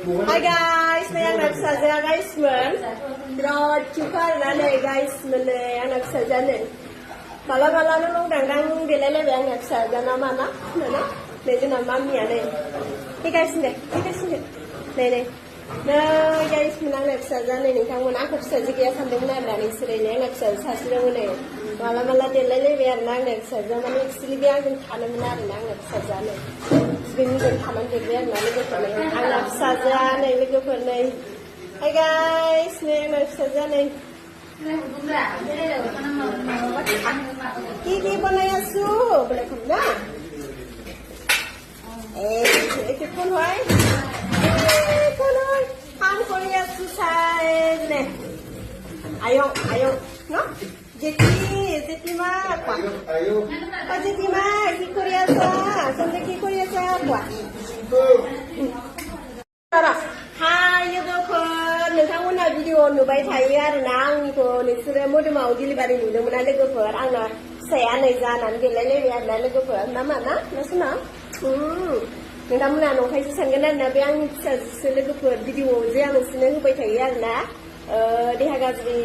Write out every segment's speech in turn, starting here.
Hi guys, saya anak saja guys men. Terus juga nane guys men anak saja nih. Kalau nung dangdang dilele anak saja nama mana? Mana? Jadi nama Mia nih. Ini guys nih. Nih. Nah guys men anak saja nih. Kamu nak saja dia sambil nana nih sering anak saja sering nih. Malah dilele anak saja mana sering dia kan kanan menar anak saja nih. Bingung kaman dia nana gitu nih. Anak saja nih gitu nih. Hi guys, nih anak saja nih. Kiki banaya su, boleh kumda. Itu pun hoy. Ham Korea su sai nih. Ayo, no? Jadi mah apa? Ayo. Jadi mah di Korea sa, sampai di Korea sa apa? Haiทุกคนनोंथांमोना video नुबाय थायो आरो ना आंनिखौ नोंसोरो मोदोमाव delivery नुदोंमोन लोगोफोर आंना फिसाया नै जानानै गेलेलायबाय आरो ना लोगोफोर ना मा ना नोंसोरना नोंथांमोना नंखायसो सानगोन आरो ना बे आंनि फिसासो लोगोफोर भिडिअ जे आं नोंसोरनो होबाय थायो आरो ना देहा गाज्रि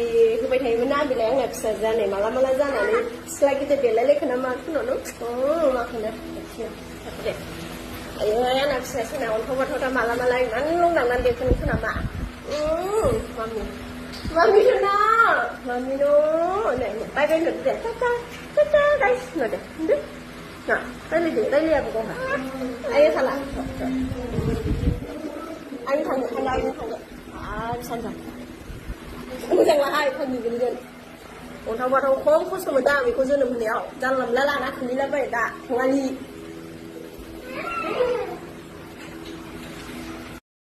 होबाय थायोमोन ना बेलाय आंना फिसा जानाय माला जानानै सिख्ला गिदिर देलायलायखोना मा खोनानो माखोनो दे Ayo anak saya sana on foto malam iman lu dangan dia kena mak. Mami sana. Mami no. Nek pai ben được deh. Tata guys no deh. Nah, tadi apa kau? Ayo salah. Anh thằng đây san rồi. Không rằng là hai phần gì gần. Ôn thao vào thao khóm khốt xong rồi ta vì cô dân làm nhiều. Đang làm la nát không đi la vậy ta. Không ăn gì.